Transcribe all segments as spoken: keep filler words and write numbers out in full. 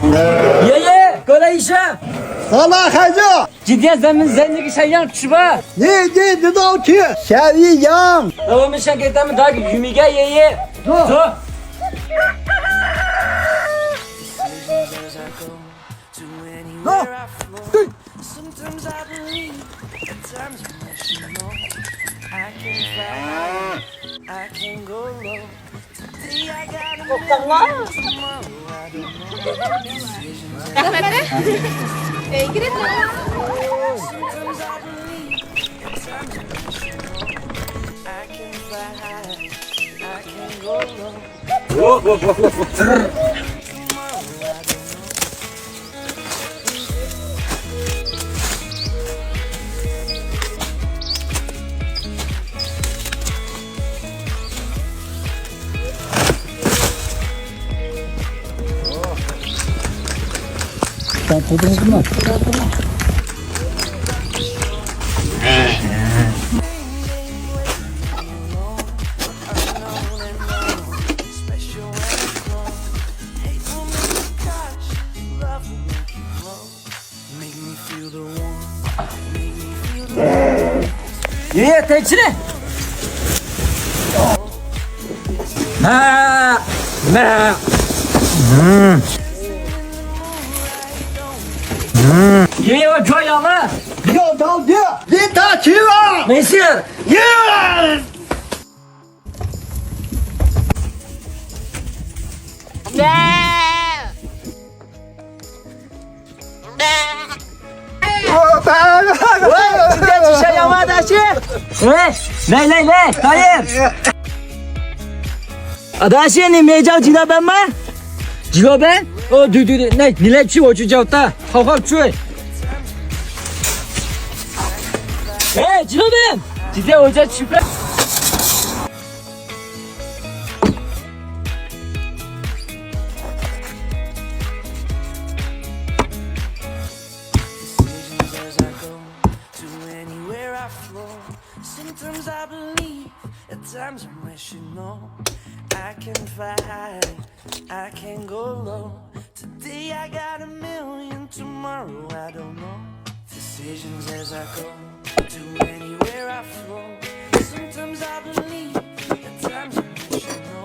爷爷，过来一声。啥啦，孩子？今天咱们在那个山上吃饭。你你知道去山里养。那我们先给咱们打个玉米盖，爷爷。走。走。走。对。توختاڭلار. رەھمەت. ئەي، كىرىڭ. يا، يا، تايتشينى. ما، ما. مم. مم. يا، يا، جوي يا ما. يا، يا، يا. يا، تا، تشيوا. ميسير. يا. ۋاي، جىگەر چىشە يامان ئاداشى. ۋاي، لەي، لەي، لەي، تايىر. ئاداشى، نېمە جاۋ جىلابەنما؟ جىلابەن؟ ئو، دۈ، دۈ، دۈ، نەي، نېلەي چۈ، ئوچۇ جاۋتا. خاۋ، خاۋ، چۈ. ھەي، جىلابەن! جىدە ئوجا چۈشۈپ. Decisions as I go to anywhere I flow. Sometimes I believe, at times I'm wishing, no, I can fly high, I can go low. Today I got a million, tomorrow I don't know. Decisions as I go to anywhere I flow. Sometimes I believe, at times I'm wishing, no,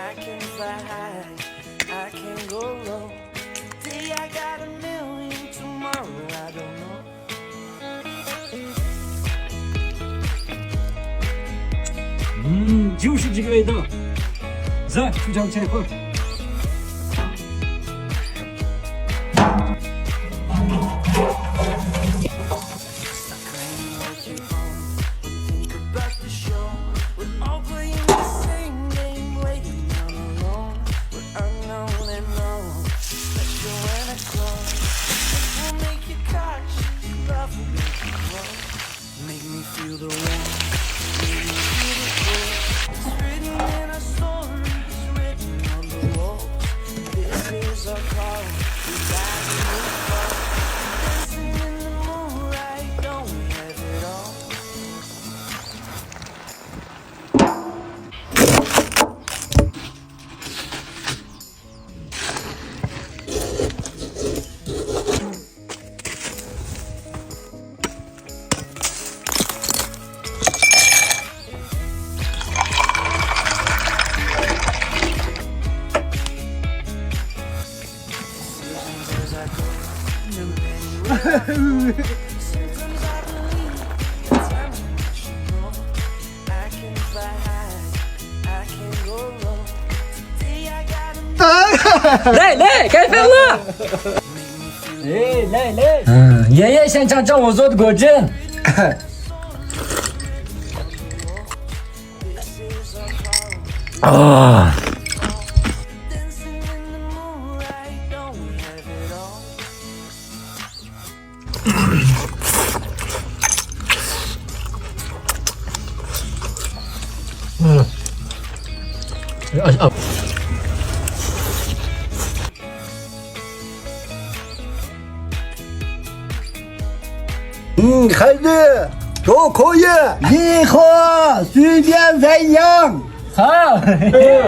I can fly high, I can go low. Today I got a million, tomorrow I don't know. 음, 지우씨 지금 애들. 자, 주장 최고. لەي، لەي، كيف والله؟ لەي، لەي، لەي. ھە، يە، يە، شەن چاڭ چاڭ ۋوزۇد گوجى. 음, ܚܠܝ ܓܘ ܟܘܝܐ. ܝܚܘ، ܣܘܝܕܝܐ ܙܝܥܢ. ܚܐ. ܠܐ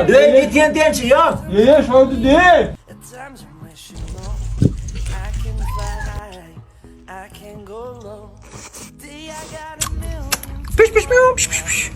ܝܬܝܢ ܬܝܢ ܟܝܐ. ܝܐ، ܝܐ، ܫܘܕ ܕܝ. پىش، پىش، پىش، پىش، پىش.